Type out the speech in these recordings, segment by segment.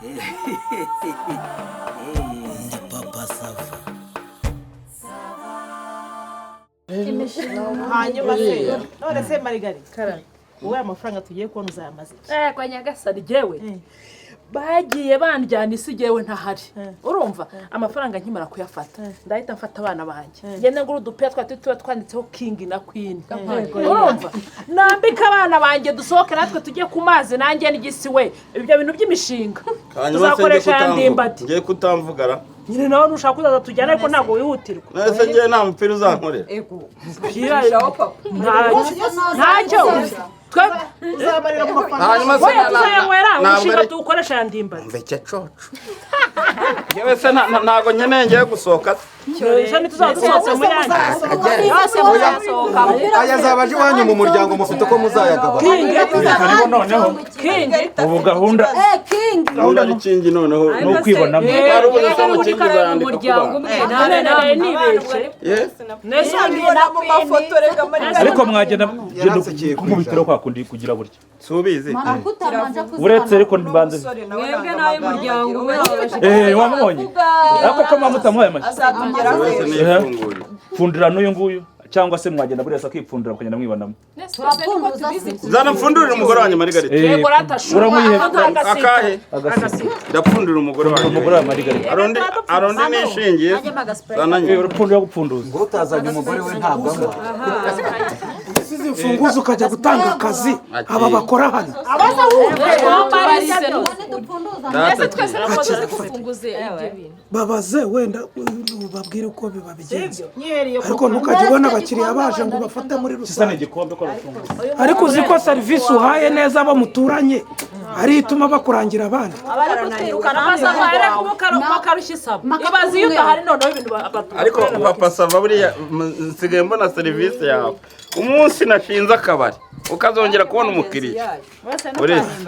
Ndi Papa Sava. Hanyuma se, none se Marigari, wowe amafaranga tugiye kubona uzayamaze iki? Eh, kwa nyagasani, jyewe bagiye banjyana isi jyewe ntahari. Urumva, amafaranga nkimara kuyafata ndahita mfata abana banjye, ngende ngura udupira twa tuba twanditseho King na Queen. Urumva, nambike abana banjye, dusohoke natwe tujye ku mazi, nanjye n'igisi we. Ibyo bintu by'imishinga Hanyuma se tuzakoresha ya ngiye Ndimbati. Ngiye kutamvugara. Nyine nawe nushaka kuzaza tujyane, ariko ntabwo wihutirwa. Nese ngiye nta mupira uzankorera? Ntacyo. Uzamarira mu mafaranga. Hanyuma se Oya, tuzayanywera ntabwo umushinga ari tuwukoresha ya Ndimbati. Mve coco. Yewe se, ntabwo nkeneye ngiye gusohoka. Ejo ntituzaba dusohotse mu yanjye? Aya azaba aje iwanyu mu muryango, mufite uko muzayagabana. King. Karibu noneho. King. Ubu gahunda King. Gahunda ari King noneho. Ni ukwibonamo. Wari ubuze se ngo King uzayandika ku Umuryango bana? umwe. None naraye nibeshye. Ye? Nese Nabibona mu mafoto reka, Marigari. Ariko mwagenda genda Yaransekeye. Kumubitiro kwa kundi kugira gutya. Subizi. Uretse ariko mbanze. Mwebwe n'ay'umuryango umwe. Eh, wamubonye ariko ko mwa mutamuhaye amashyi. Azatugeraho. Wese nifungurire. Pfundira n'uyu nguyu, cyangwa se mwagenda buri wese akipfundira mukagenda mwibonamo. Zana mfundurire umugore wanjye Marigarita. Eh, Yego ratashu. Uramuyihe? Akahe? Agaseke. Ndapfundira umugore wanjye. Umugore wa Marigarita. Arundi nishingiye. Zana Eh, nyine. urapfundira gupfunduza. Ngo utazanye umugore we ntabwo anywa. Usize imfunguzo ukajya gutanga akazi aba bakora hano. Data. Twese ntabwo tuzi gufunguza ibyo bintu. Babaze wenda ubabwire uko bibabigenza. Nyiheriye ku Ariko ntukajya ubona abakiriya baje ngo bafate muri Gisa rusange. n'igikombe ko arafunguza. Ariko uzi ko serivisi uhaye neza abo muturanye ari ituma bakurangira abandi. Abari kutwirukana. Bakarushya isaba ibaze iyo udahari noneho ibintu Ariko Papa Sava, buriya nsigaye mbona serivisi yawe. Umunsi nashinze akabari ukazongera kubona umukiriya uretse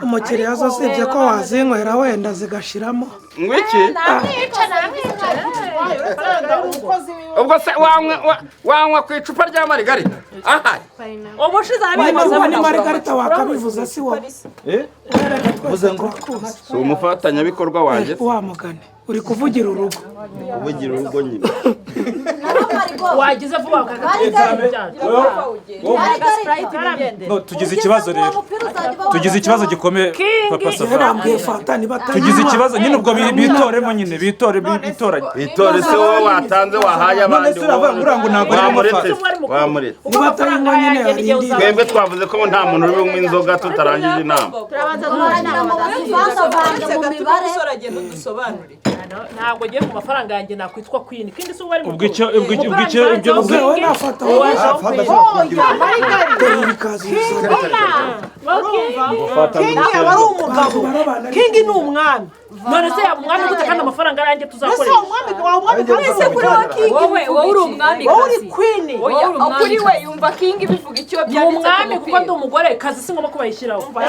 Umukiriya aza, usibye ko wazinywera wenda zigashiramo. Ngwiki? Ubwo se wanywa ku icupa rya Marigarita ahari? Ubushize Wenda arabimaze. uwo ni Marigarita wakabivuze, si wowe. Eh, uvuze ngo? Si umufatanyabikorwa wanjye se? Wa mugani uri kuvugira urugo. Ubugira urugo nyine. Wagize vuba bakakatubyaje. No, tugize ikibazo rero, tugize ikibazo gikomeye, Papa Sava. Yarambwiye fanta niba Tugize ikibazo nyine, ubwo bitoremo nyine, bitore bitoranye. Bitore se, wowe watanze wahaye None abandi? se uravuga ngo uriya ngo ntabwo arimo Wamuretse. fanta? Wamuretse. Niba atayinywa nyine hari indi. Twebwe twavuze ko nta muntu uri bunywe inzoga tutarangije inama. Baragira ngo batuvangavange mu mibare. Umusore agenda udusobanurire. Ntabwo ngiye ku mafaranga yanjye nakwitwa Queen kindi si uwo ari. Ubwo icyo ibyo Ubwo wowe nafata wowe. Oya, Marigari. Dore ibikazi bizana. Fata. King aba ari umugabo. Barabana. King ni umwami. None se yaba umwami gute kandi amafaranga yanjye Ese tuzakoresha? umwami wawe, umwami kandi Kuri wa King. Wowe uri umwami. Wowe uri queen. Wowe uri umwami. Kuri we yumva King bivuga icyo Ni byanditse ku umwami kuko mupira. ndi umugore kazi, si ngombwa ko bayishyiraho. Kuvuga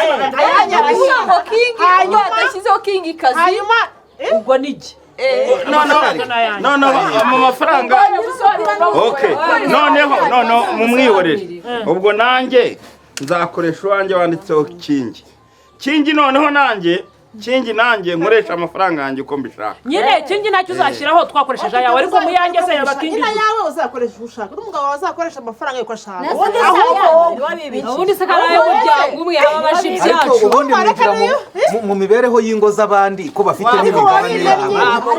ngo King Hanyuma- adashyizeho King kazi. Hanyuma Ubwo ni jye. Noneho mu mafaranga, okay, noneho mumwihorere. Ubwo nanjye nzakoresha uwanjye wanditseho King. King noneho nanjye King, nanjye nkoresha amafaranga yanjye uko mbishaka. Nyine King ntacyo uzashyiraho, twakoresheje ayawe, ariko mu yanjye se yaba King? Nyine yawe uzakoresha uko ushaka, n'umugabo wawe azakoresha amafaranga uko ashaka. Nese Ahubwo wowe Ubundi se kari ay'umuryango umwe, haba abashitsi Ariko yacu. ubundi mwinjira mu mibereho y'ingo z'abandi ko bafite n'imigabane yabo.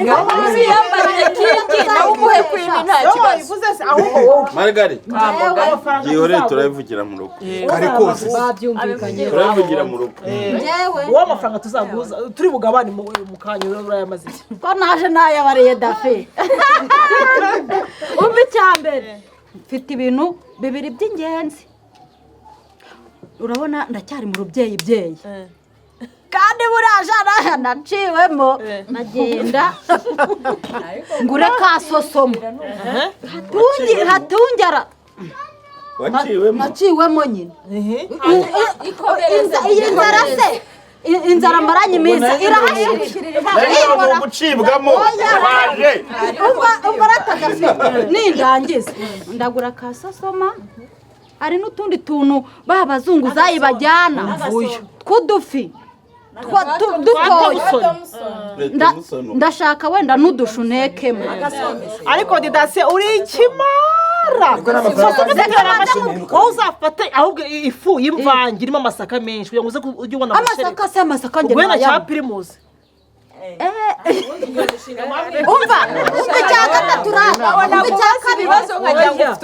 Uziyambarire King nawe umuhe Queen, nta wowe kibazo. wabivuze se, ahubwo wowe Marigari, amafaranga gihorere, turabivugira mu rugo. Kare kose. Babyumvikanye. Turabivugira mu rugo. Njyewe wowe amafaranga tuzaguza turi bugabane mu kanya urayamaze iki? Ko naje nayabariye dafe. Umva, icya mbere mfite ibintu bibiri by'ingenzi. Urabona ndacyari mu rubyeyi byeyi, kandi buriya jana naciwemo, nagenda ngure ka sosoma hatungera. Waciwemo? Naciwemo nyine. Iyi nzara se, inzara maranye iminsi irahashirira. Nayo ni ugucibwamo waje. Umva ratagafite, nindangiza ndagura ka sosoma. Hari n'utundi tuntu ba bazunguzayi bajyana tw'udufi. Dutoya. Ndashaka wenda n'udushunekemo. Ariko didase uri ikimara. Wowe uzafate ahubwo ifu y'imvange irimo amasaka menshi kugira ngo uze ujye ubona amasaka se amasaka njye wenda cya pirimusi. Umva icya gatatu rata, umva icya kabiri,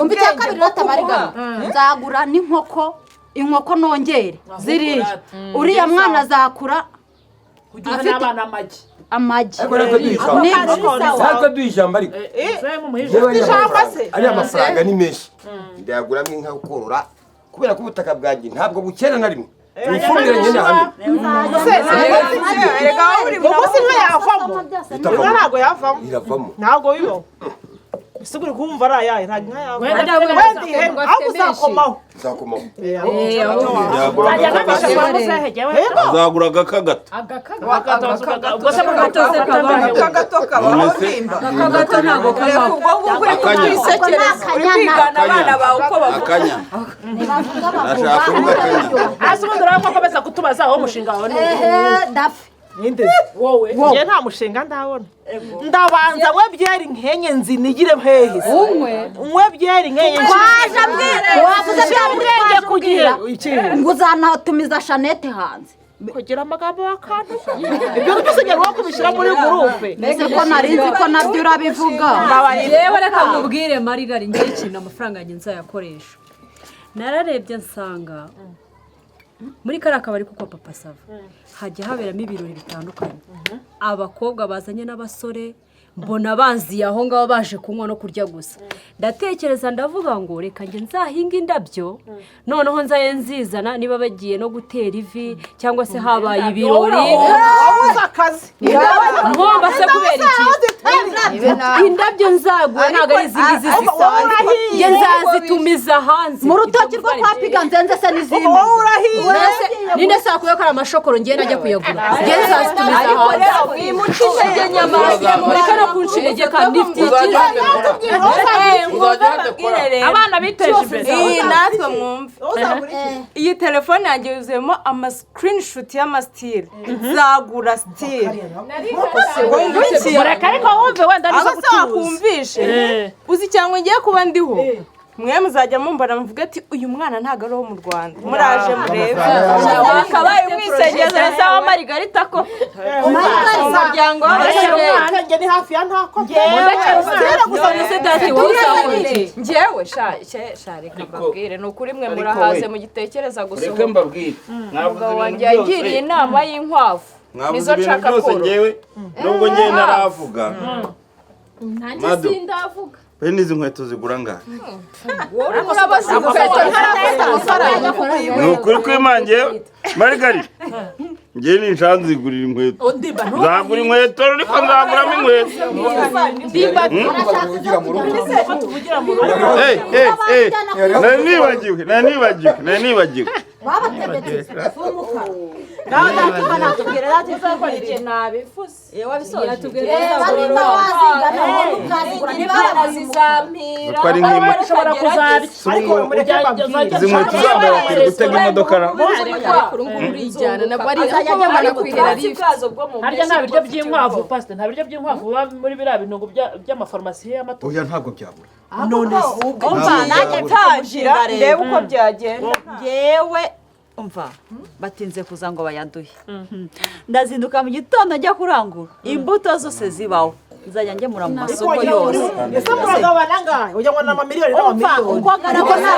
umva icya kabiri rata marigama. Nzagura n'inkoko, inkoko nongere ziriya. Uriya mwana azakura afite amagi. Amagi. Natwe duha ijambo ariko. Ariya mafaranga ni menshi. Ndayaguramo inka yo korora kubera ko ubutaka bwanjye ntabwo bukera na rimwe. Ifumbire nyine hamwe. Ubwo inka yavamo. Inka ntabwo yavamo. Iravamo. Ntabwo bibaho. Ese uri kumva ari ayahe ntabwo inka yavamo. Wenda ihene ahubwo uzakomaho. Uzakomaho. Azagura agakagato. Akagato kabaho nimba. Akagato ntabwo kabaho. Uri kwigana abana bawe uko bavuga. Akanya. Nashaka kuvuga akanya. Hasi ubundi urabona ko akomeza kutubaza aho umushinga wawe ni uwuhe. Dafi. Wowe. Njye nta mushinga ndabona. Ndabanza mwe byeri nkenye nzinigire hehe. Unywe. Mwe byeri nkenye. Waje mbwira. Wavuze bya ubwenge kugira. Ngo uzanatumiza Shanete hanze. Kugira amagambo y'akantu. Ibyo byose njye ruwa kubishyira muri gurupe. Mbese ko nari nzi ko nabyo urabivuga. Yewe reka nkubwire Marigari ngiye ikintu amafaranga yanjye nzayakoresha. Nararebye nsanga muri kariya kabari kuko Papa Sava hajya haberamo ibirori bitandukanye. Abakobwa bazanye n'abasore mbona banziye aho ngaho baje kunywa no kurya gusa. Ndatekereza ndavuga ngo reka njye nzahinga indabyo noneho nzaye nzizana niba bagiye no gutera ivi cyangwa se habaye ibirori. Wabuze akazi. Ngomba se kubera iki? Indabyo nzagura ntabwo ari izi ngizi zisanzwe. Njye nzazitumiza hanze. Mu rutoki rwo kwa Piga nzenze se n'izindi. Ninde se wakuye ko ari amashokoro ngiye najya kuyagura. Njye nzazitumiza hanze. Ariko rero mwimuca intege nyamara. Mureke no kunca intege kandi mfite icyizere. Abana biteje imbere. Natwe mwumve. Iyi telefone yanjye yuzuyemo ama screenshot y'amasitile. Nzagura stile. Mureke ariko wumve wenda nizo gucuruza. Aho se wakumvishe. Uzi cyangwa ngiye kuba ndiho. Mwe muzajya mumbona muvuga ati uyu mwana ntabwo ari uwo mu Rwanda. Muraje murebe. Wakabaye umwisengeza na sawa Marigarita ko. Umuryango w'abasore. Njye ni hafi ya ntako. Njyewe sha reka mbabwire ni ukuri mwe murahaze mugitekereza gusohoka. Reka mbabwire. Umugabo wanjye yagiriye inama y'inkwavu. Nizo nshaka korora. Nubwo njye ntaravuga. Nanjye sindavuga. Bene izi nkweto zigura ngahe? Ni ukuri kw'imange Marigari. Njye ni nzigurira inkweto. Nzagura inkweto ariko nzaguramo inkweto. Nari nibagiwe. Izi nkweto zambaye bakwiye gutega imodoka. Harya nta biryo by'inkwavu pasite, nta biryo by'inkwavu biba muri biriya bintu by'amafarumasi y'amatungo. Oya ntabwo byabura. None umva nanjye ntangira ndebe uko byagenda. Yewe umva batinze kuza ngo bayaduhe. Ndazinduka mu gitondo njya kurangura imbuto zose zibaho. Nzajya ngemura mu masoko yose. Ese muragabana angahe? Ujya ngo ni amamiliyoni n'amamiliyoni. Uko agaragara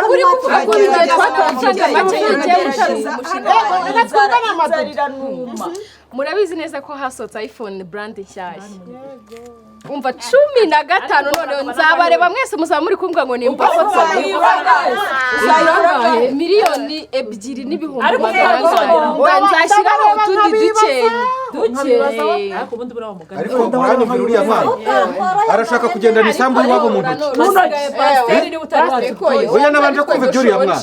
Uri kuvuga ko murabizi neza ko hasohotse iPhone brand nshyashya. Umva 15 noneho nzabareba mwese muzaba muri kumbwa ngo ni imbuto miliyoni 2 n'ibihumbi. Nzashyiraho utundi duke duke. Ariko muranyumvira uriya mwana arashaka kugendana isambu y'iwabo mu ntoki. Oya nabanje kumva ibyo uriya mwana.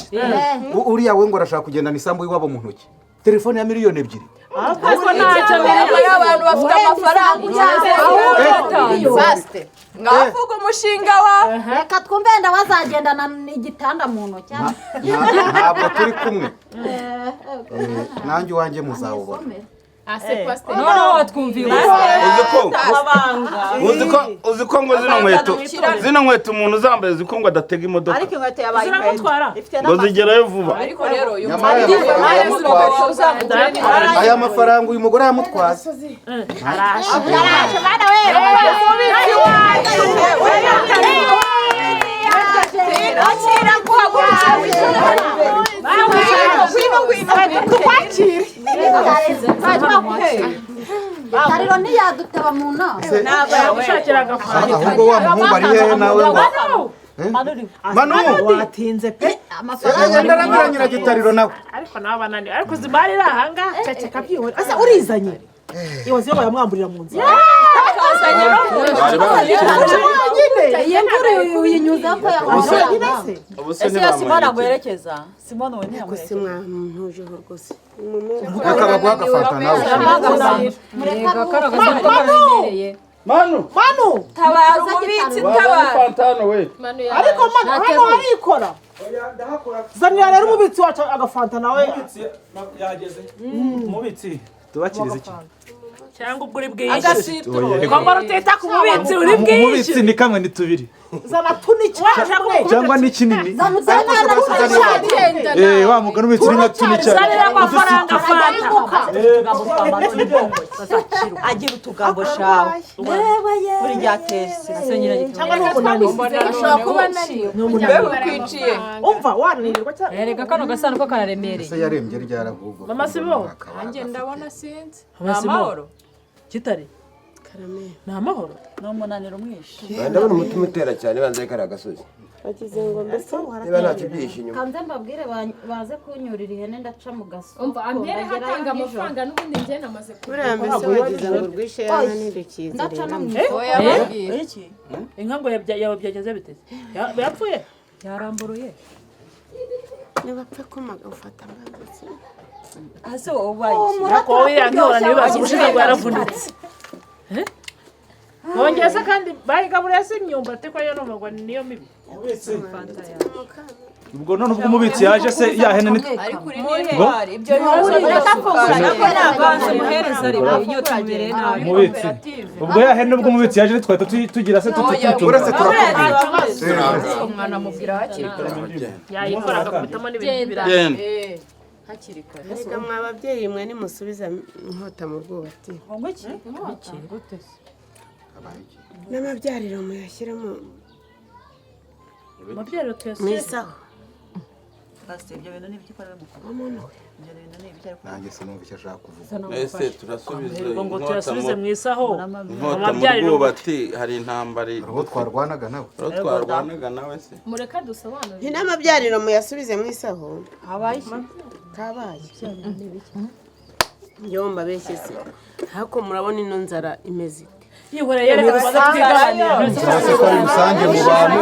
Uriya we ngo arashaka kugendana isambu y'iwabo mu ntoki. Telefone ya miliyoni 2. Ariko ntacyo. Ari abantu bafite amafaranga. Fasite ngavuga umushinga wa Reka twumve, wenda wazagendana igitanda mu ntoki. Ntabwo turi kumwe. Nanjye uwanjye muzawubona. Noneho watwumviye. Uzi ko ngo zino nkweto umuntu uzambaye, uzi ko ngo adatega imodoka? Ariko inkweto yabaye inkweto. Ziramutwara. Ifite ngo zigerayo vuba. Ariko rero uyu Nyamara aya mafaranga yamutwaye, aya mafaranga uyu mugore yamutwaye. Araje mwana we. Umubitsi wacu akira guhagurukira wicare. Ngwino, ngwino. Tukwakire. Tariro ntiyadutaba mu nama. Ntabwo Yagushakira agafaranga. Ahubwo wa muhungu ari hehe nawe ngo Manu? Watinze pe. Eh, ndarabwira Nyiragitariro nawe. Ariko nawe bananiwe, ariko zimari iri ahangaha. Ceceka, byihore. Ese urizanye iwaze iyo bayamwamburira mu nzira? Kazanye no mu Bari bazi. Iyi mvura uyinyuza ko Ubuse ubuse. Ese iyo Simoni Ntibamuherekeje. aguherekeza, Simoni we ntiyamuherekeza. Mwantujeho rwose. Reka baguhe agafanta nawe. Rega kano gasanduku kararemereye. Manu. Manu. Tabara umubitsi, Wazanye tabara. fanta hano we. Ariko Manu hano harikora. Zanira rero umubitsi wacu agafanta nawe. Yageze umubitsi, tubakirize iki? Cyangwa ubwo uri bwishyu. Agasitiro. Ngomba rutita ku mubitsi uri Umubitsi bwishyu. ni kamwe, ni tubiri? Zana tuniki. Cyangwa ni kinini? Wa mugani, umubitsi ni nka tuni cyane. Zanira amafaranga fanta. Agira utugambo shawe buri gihe atese. Cyangwa ni umunaniro. Ashobora kuba ananiwe. Ni umunaniro. Mbe ukwiciye. Umva wananirwa cyane. Erega kano gasanduku kararemereye. Ese yarembye ryari ahubwo? Mama Sibo. Nanjye ndabona sinzi. Mama Sibo. Amahoro. Kitari ni amahoro. Ni umunaniro mwinshi. Ndabona umutima utera cyane, banza kariya gasozi. Bagize ngo mbese Niba ntacyo byihishe inyuma. Kanze mbabwire baze kunyurira ihene, ndaca mu gasoko. Umva ampere ndagerayo hatanga nijoro. amafaranga n'ubundi njye namaze. Buriya mbese wagize ngo urwishe yana ntirukize. Ndaca no mu rero. isoko. Oya, babwire. Iki? Inka ngo yawe byageze biteze? Yapfuye. Yaramburuye. Nibapfe kumaga ufata amazi. Ese wowe ubaye iki? Ariko wowe iriya ntorane bibaza ubushize ngo yaravunitse. Bongeye se kandi bayigaburiye se imyumbati, ko yo numva ngo niyo mibi? Ubwo none ubwo umubitsi yaje se, ya hene ni Ariko uri Ngo? n'intwari, ibyo bibazo Banza birasukara. umuhereza, ariko inyota imubereye nabi. Umubitsi, ubwo ya hene, ubwo umubitsi yaje twahita tugira se tututunga. Uretse turakomeye. Umwana amubwira hakiri kare. Yayikora agakubitamo n'ibintu biranga. Genda. Hakiri kare. Erega mwa babyeyi mwe, nimusubiza inkota mu rwubati Ngo iki? n'amabyariro muyashyire mu Amabyariro mu tuyashyire isaho. Pasiteri, ibyo bintu ni ibiki ko ari we mukuru? Umuntu we. Ibyo bintu ni ibiki ariko? Nanjye sinumva icyo ashaka kuvuga. Ese turasubiza ngo inkota tuyasubize mu isaho? Inkota mu Amabyariro. rwubati, hari intambara. Uwo twarwanaga nawe. Uwo twarwanaga nawe se. Mureka dusobanure. Nti n'amabyariro muyasubize mu isaho. Habaye iki? Kabaye njyewe mbabeshye se, ariko murabona ino nzara imeze ite? Yihoreye, reka tubanze twiganirire. Cyangwa se ko ari rusange mu bantu.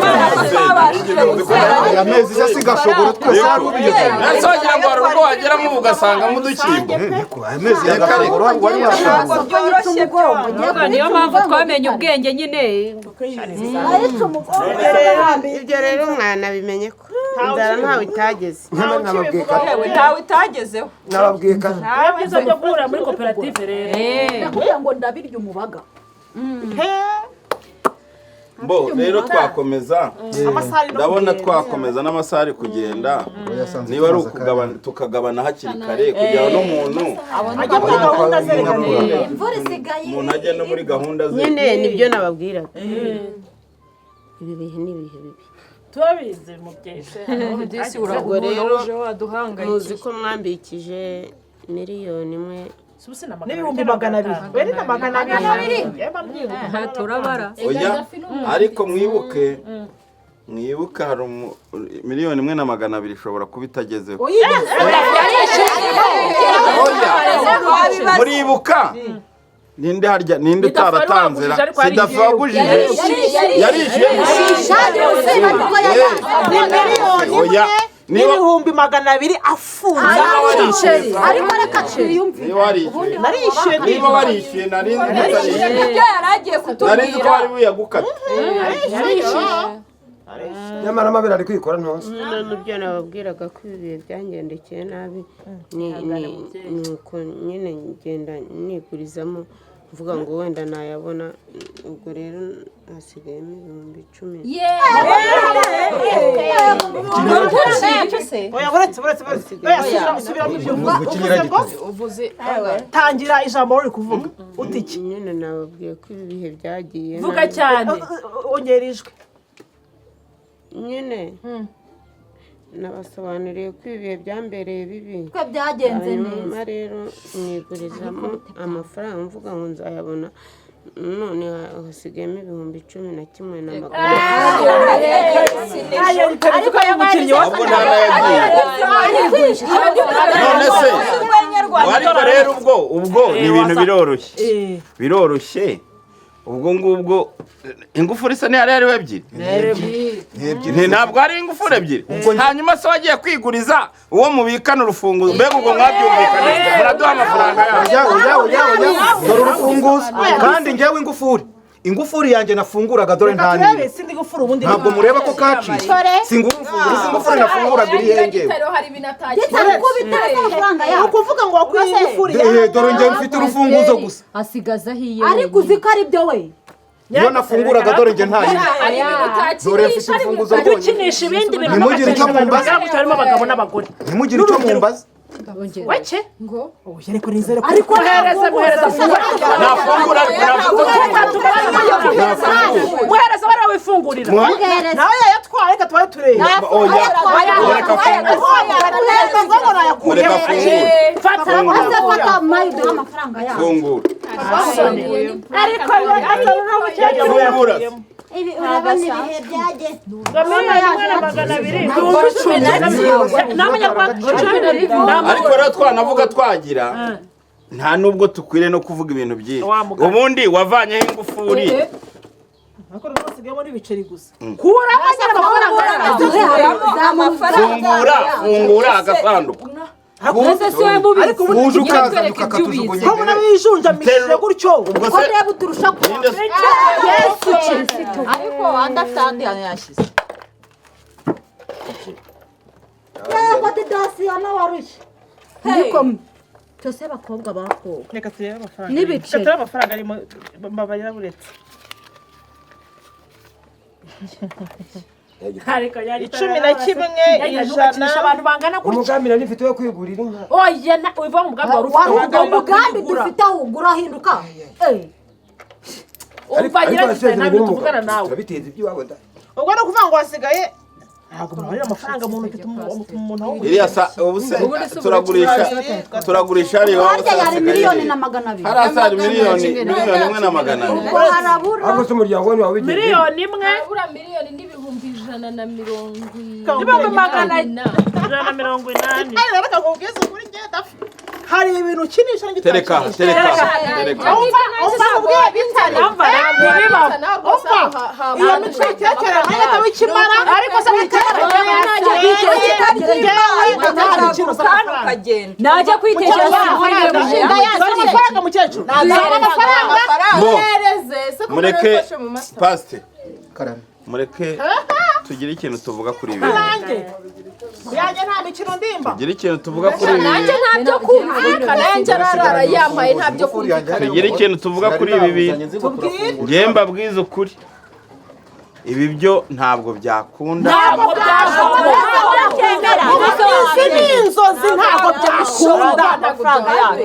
Aya mezi se sigashobora twese hari ubiyobewe? Ese wagira ngo hari urugo wageramo ugasangamo udukimbo? Aya mezi yagashobora wari wasanga. Byoroshye byo. Niyo mpamvu twamenye ubwenge nyine. Ibyo rero mwana bimenye ko inzara ntawe itageze. Nyamara nababwiye kare. Yewe, ntawe itagezeho. Nababwiye kare. Biba byiza byo guhurira muri koperative rero. Ndakubwira ngo ndabirya umubaga. Bo rero twakomeza. Amasaha ari no Ndabona kugenda. twakomeza n'amasaha ari kugenda. Yasanze Niba ari tumaze ukugabana, tukagabana hakiri kare kugira ngo n'umuntu Ajya muri gahunda ze reka rero. Imvura isigaye. Umuntu ajya no muri gahunda ze. Nyine nibyo nababwiraga, ibi bihe ni ibihe bibi. Turabizi mubyeyi. Disi Ubwo uragura rero uje waduhangayikiye. Muzi ko mwambikije miliyoni 1 N'ibihumbi 200, bene na 200. Turabara. Oya, ariko mwibuke, mwibuke hari miliyoni 1 na 200 ishobora kuba itagezeho. Oya, muribuka ninde harya, ninde utaratanze ra? Sidafa wagujije yarishyuye. Ni miliyoni Oya. imwe. 200,000 afunze. Ariko reka twiyumvire. Niba warishyuye. Narishyuye. Niba warishyuye, nari nzi ko utarishyuye. Ibyo yari agiye Nari nzi ko kutubwira. wari buyagukate. Nyamara amabere ari kwikora ntonze. Nibyo nababwiraga ko ibi bihe byangendekeye nabi, ni uko nyine ngenda nigurizamo mvuga ngo wenda nayabona. Ubwo rero hasigayemo 10,000. Oya, buretse buretse buretse. Oya, subiramo ibyo uvuze. Uvuze ngo tangira ijambo uri kuvuga uti iki? Nyine nababwiye ko ibi bihe byagiye Vuga nabi. cyane. Ongera ijwi. Nyine nabasobanuriye ko ibi bihe byambereye bibi. Ko byagenze Hanyuma neza. rero nigurizamo amafaranga mvuga ngo nzayabona, none hasigayemo 11,200. Ariko umukinnyi wa Ahubwo ntanayagiye. None se ariko rero ubwo ni ibintu biroroshye, biroroshye. Ubwo ngubwo ingufuri se ntihari hariho ebyiri? Ntabwo ari ingufuri ebyiri. Hanyuma se wagiye kwiguriza uwo mubikana urufunguzo, mbega ubwo mwabyumvikanye muraduha amafaranga Oya, yacu? oya, oya, oya, dore urufunguzo. Kandi njyewe ingufuri yanjye nafunguraga dore Reka nta turebe nini. sindi gufura ubundi. Ntabwo mureba ko kacitse? Singura urufunguzo, ingufuri nafunguraga iri he ngewe? Hari ibintu atakiye. Ni ukuvuga ngo wakwiye ingufuri. Dore njyewe mfite urufunguzo gusa. Asigazaho iye. Ariko uzi ko ari byo we. Iyo nafunguraga dore njye nta yindi. Dore mfite urufunguzo Ujye rwonyine. ukinisha ibindi bintu. Ntimugire icyo mumbaza. Harimo abagabo n'abagore. Ntimugire icyo mumbaza. Weke. Oya, ariko nizere ko Ariko Muhereze, muhereze. Nafungura ariko nafungura. Muhereze bariya wifungurira. Nawe yayatwaye, reka tubaye turebe. Oya, mureka afungure. Mureka afungure. Fata. Ase fata mayido amafaranga yacu. Fungura. Ariko Fungura. Ibi urabona ibihe byagenze. 1,200,000. N'amanyarwanda. Ariko rero twanavuga twagira nta nubwo tukwiriye no kuvuga ibintu byinshi. Wa mugani. Ubundi wavanyeho ingufuri. Ariko rero hasigayemo n'ibiceri gusa. Kuramo nyine amafaranga. Fungura, fungura agasanduku. Ese si wowe mubizi? Ariko ubundi Uje tugiye ukaza twereka ibyo ubizi. ukakatujugunya ko mbona imbere. wijunjamishije gutyo. Ubwo Ko se ndeba uturusha kuba. ninde se? Yesu Kirisitu. Ariko andi afite ahandi hantu yashyize. Yego didasiyo nawarushye. Niko cyose abakobwa bakowe. Reka turebe amafaranga. N'ibiceri. Reka turebe amafaranga arimo, mbabarira buretse. Ariko yari 11 ijana. Abantu bangana gutya. Umugambi nari mfite wo kwigurira inka. Oya, uva mu mugambi wari ufite. Wari Ugomba umugambi kuyigura. dufite aho ugura ahinduka. Umva nyiragitare ntabwo tuvugana nawe. Turabiteza iby'iwabo da. Ubwo ni ukuvuga ngo hasigaye ntabwo mubarira amafaranga mu ntoki umuntu aho. Iriya sa ubu se turagurisha, turagurisha hariya iwabo Harya se yari hasigaye 1,200,000. Hari asari 1,200,000. Ubwo harabura. Ariko se umuryango wanyu wawe wigenga? 1,000,000. Harabura 1,180,000. 180,000. Kandi reka nkubwize ukuri, ngenda hari ibintu ukinisha Tereka, tereka, tereka. Umva, umva nkubwire bitari. Umva, ntabwo bibaho. Umva, iyo mico y'ikekere nayo itaba ikimara. Ariko se Najya kwitekereza Zana amafaranga mukecuru. Zana amafaranga. Bo, Muhereze se ko mureke murafashe mu mata. pasite, Karame. mureke tugire ikintu tuvuga kuri ibi bintu. Yanjye. Yanjye nta mikino ndimba. Tugire ikintu tuvuga kuri ibi Nanjye bintu. ntabyo kumvikana, yanjye ararara yampaye ntabyo kumvikana. Tugire ikintu tuvuga kuri ibi bintu. Njye mbabwize ukuri, ibi byo ntabwo byakunda. Ntabwo byashoboka. Izi ni inzozi, ntabwo byakunda. Amafaranga yacu.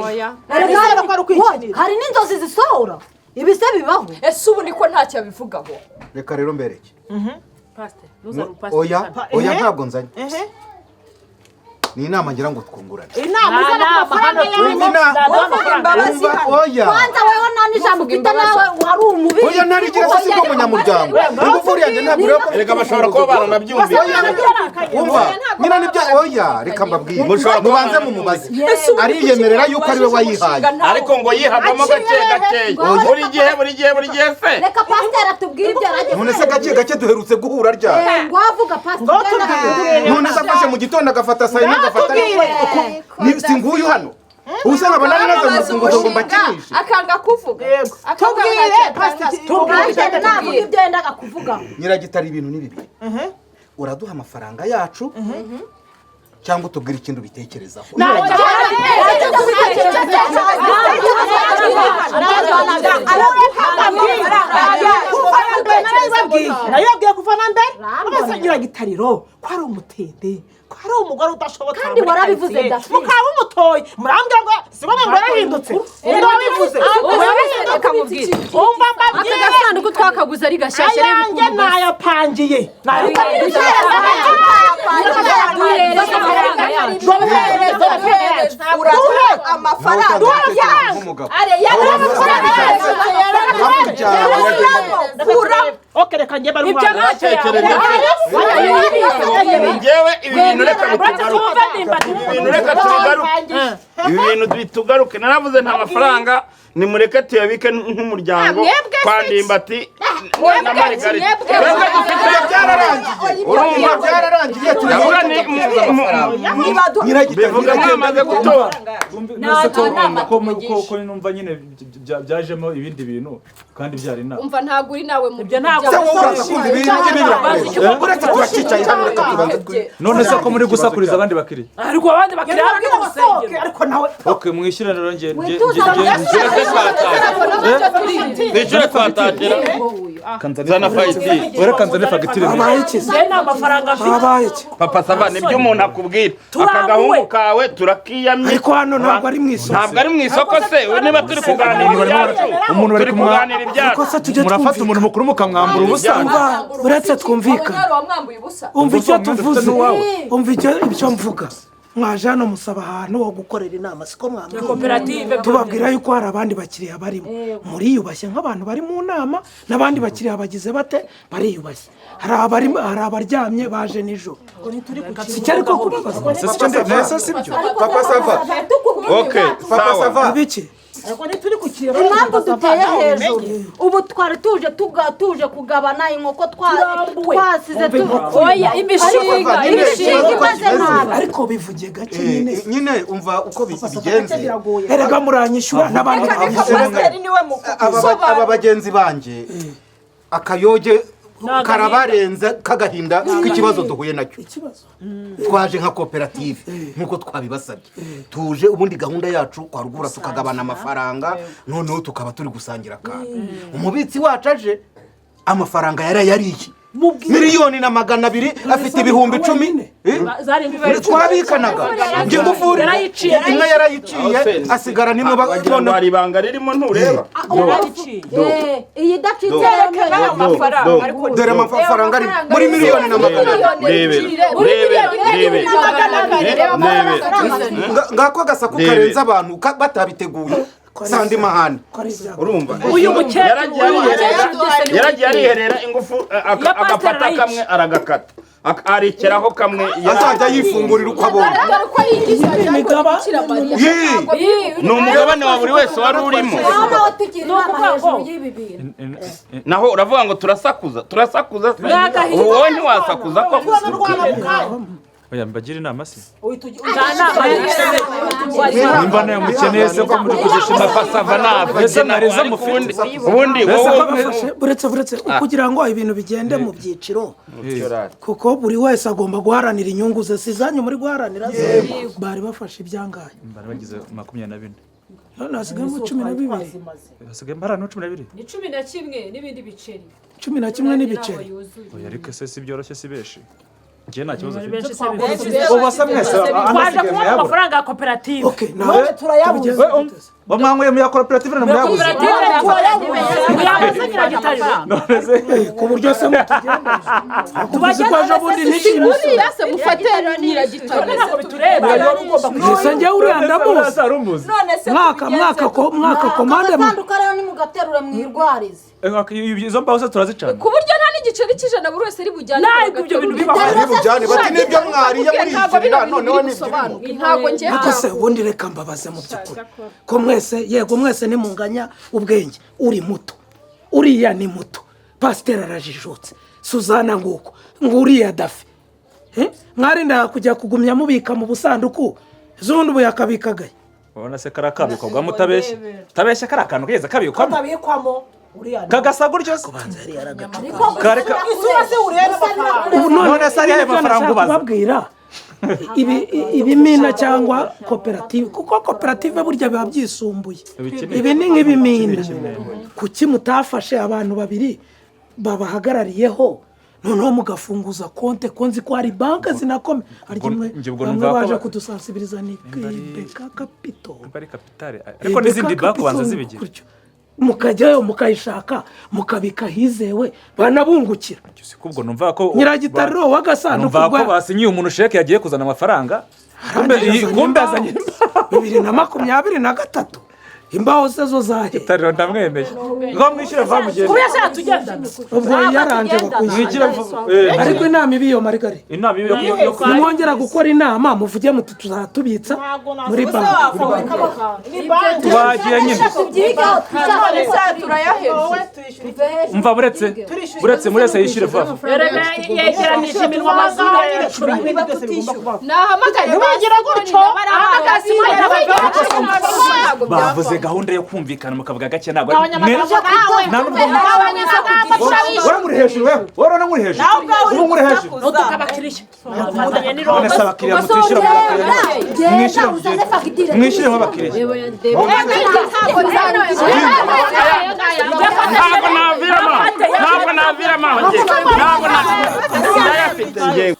Nizere ko ari ukwikinira. Hari n'inzozi zisohora. Ibi se bibaho. Ese ubu niko ntacyo abivugaho? Reka rero mbereke. Pasiteri, ntuzane umupasiteri Oya, hano. oya, ntabwo nzanye. Ehe. Ni inama ngira ngo twungurane. Inama izana ku mafaranga Nta nama yawe. hano turi. Umva, Naduha amafaranga. umva, oya. Kwanza wewe nta n'ijambo ufite nawe wari umubiri. Oya ntarigira se siko munyamuryango. Ingufuri yanjye ntabwo ureba ko Erega bashobora kuba baranabyumvise. Umva, nyina nibyo oya reka mbabwire. Mubanze mumubaze. Ariyemerera yuko ari we wayihaye. Ariko ngo yihagamo gake gakeya. Buri gihe buri gihe buri gihe se. Reka pasiteri atubwire ibyo yaragiye. None se gake gake duherutse guhura ryari? Ngo avuga pasiteri. None se afashe mu gitondo agafata saa yine agafata si nguyu hano. Ubu se nkaba nari naza mu rufunguzo ngo mbakinishe. Akanga kuvuga. Tubwire pasiteri, tubwire ntabwo ibyo yendaga kuvuga. Nyiragitari ibintu ni bibiri. Uraduha amafaranga yacu cyangwa utubwira ikindi ubitekerezaho. Nayabwiye kuva na mbere abasa Nyiragitariro ko ari umutende, ko ari umugore udashobotse. Kandi warabivuze Dafi. Mukaba umutoye murambwira ngo siko ngo yarahindutse. Ndabivuze. Umva mbabwire. Aka gasanduku twakaguze ari gashyashya reba ukuntu ayanjye nayapangiye. Njyewe ibi bintu reka bitugaruke. Ibi bintu reka tubigaruke. Ibi bintu bitugaruke. Naravuze nta mafaranga nimureke tuyabike nk'umuryango kwa Ndimbati na Margarita. Twebwe dufite byararangiye. Urumva byararangiye bivuga mwamaze gutora. Nese ko numva nyine byajemo ibindi bintu kandi byari inama. Umva ntabwo uri nawe mu ibyo ntabwo Se wowe uraza kumva ibintu by'ibirakorera. Uretse turacicaye hano reka tubanze. None se ko muri gusakuriza abandi bakiriya? Ariko abandi bakiriya bari mu rusengero. Ariko nawe Okay, mwishyirane nge Twishyure twatangira. Zana fagitire. Wereka nzane fagitire. Habaye iki? Njye nta mafaranga mfite. Habaye iki? Papa Sava nibyo umuntu akubwira. Aka gahungu kawe turakiyamye. Ariko hano ntabwo ari mu isoko. Ntabwo ari mu isoko se, we niba turi kuganira ibyacu. Umuntu bari Turi kuganira ibyacu. Murafata umuntu mukuru mukamwambura ubusa. Uretse twumvikana. Umva icyo tuvuze. Umva icyo mvuga. Mwaje hano musaba ahantu ho gukorera inama siko mwambwiye. Koperative. Tubabwira yuko hari abandi bakiriya barimo. Muriyubashye nk'abantu bari mu nama n'abandi bakiriya bagize bate bariyubashye. Hari abari hari abaryamye baje nijoro. Si ariko kubabaza. Nese sibyo. Papa Sava. Okay, Papa Sava. Ibiki? Impamvu duteye hejuru ubu twari tuje tuje kugabana inkoko twasize oya imishinga imaze nabi. Ariko bivuge gake nyine. Nyine umva uko bigenze. Erega muranyishyura n'abandi. Aba bagenzi banjye akayoge karabarenze kagahinda k'ikibazo duhuye nacyo. Twaje nka koperative nkuko twabibasabye. Tuje ubundi gahunda yacu kwa rugura tukagabana amafaranga noneho tukaba turi gusangira akantu. Umubitsi wacu aje amafaranga yarayariye. 1,200,000 afite 10,000. Twabikanaga. Nge ngufuri imwe yarayiciye asigara nimwe none hari ibanga ririmo ntureba. Iyi idacitse amafaranga. Dore amafaranga ari muri 1,200,000. Ngako agasaku karenze abantu batabiteguye. Sandi mahane. Urumva uyu mukecuru yaragiye ariherera ingufu agafata kamwe aragakata arekeraho kamwe azajya yifungurira uko abonye. Ni umugabane wa buri wese wari urimo. Naho uravuga ngo turasakuza turasakuza ubu wowe ntiwasakuza ko Oya mbagira inama se. Nimba nayo mukeneye se ko muri kugisha Papa Sava nava ese nariza mufite. Ubundi wowe buretse kugira ngo ibintu bigende mu byiciro kuko buri wese agomba guharanira inyungu ze sizanyu muri guharanira ze bari bafashe ibyangaye. Bari bagize 24. None hasigayemo 12. Hasigaye mbara no 12. Ni 11 n'ibindi biceri. 11 n'ibiceri. Oya ariko se si byoroshye si beshi. Njye nta kibazo mfite. Ubu mwese twaje kubona amafaranga ya koperative. None turayabuze. Bamwanyweye mu ya koperative na muyabuze. Ku buryo se mutugenda. Tubaze ko aje bundi nishimye. Uriya se mufate Nyiragitare. Ntabwo bitureba. Ese njye uriya ndamuzi. Mwaka mwaka komande. mugaterura mwirwarize. Izo mbaho se turazicana. Ku buryo nta n'igiceri cy'ijana buri wese ari bujyane. Ntabwo ibyo bintu bibaho. Ari bujyane, bati n'ibyo mwariye muri Ntabwo bino iyi bintu noneho biri ni ibyo busobanuke. Ntabwo ngiye Ariko se ubundi reka mbabaze mu by'ukuri ko mwese, yego mwese nimunganya ubwenge, uri muto uriya ni muto, pasiteri arajijutse, Suzana nguko nguriya dafi. Mwarinda kujya kugumya mubika mu busanduku zundi ubu yakabikagaye. Ubona se kari akabikwamo utabeshya? Utabeshya kari akantu keza kabikwamo. Kabikwamo uriya. Kagasa gutyo se. Kareka Isura se urebe amafaranga. Ubu None se ariya mafaranga ubaza? Kubabwira ibimina cyangwa koperative, kuko koperative burya biba byisumbuye. Ibi ni nk'ibimina. Kuki mutafashe abantu babiri babahagarariyeho noneho mugafunguza konte, ko nzi ko hari banki zinakome harya imwe bamwe baje kudusansibiriza ni BK Capital. Bari kapitale ariko n'izindi banki ubanza zibigira. Mukajyayo mukayishaka mukabika hizewe banabungukira. Kubwo numva ko Nyiragitariro w'agasanduku numva ko basinyiye umuntu sheke yagiye kuzana amafaranga. Kumbe azanye 2023 imbaho se zo zahe. Gitariro ndamwemeye. Ngo mwishyure va mugende. Kuba yashaka tugendana. Ubwo yaranje bakwishyura. Ariko inama ibiyo Marigari. Inama ibiyo. Nimwongera gukora inama muvuge muti tuzatubitsa muri banki. Twagiye nyine. Umva buretse murese yishyure va. Yegeranije iminwa amazuru. Nahamagaye ntibagira gutyo. Bavuze gahunda yo kumvikana mukavuga gake ntabwo Wowe muri hejuru wewe, wowe muri hejuru. Ubu muri hejuru. None se abakiriya mutishyura mu bakiriya. Mwishyure mwishyure mu bakiriya. Ntabwo naviramo, ntabwo naviramo. Ntabwo ndayafite njyewe.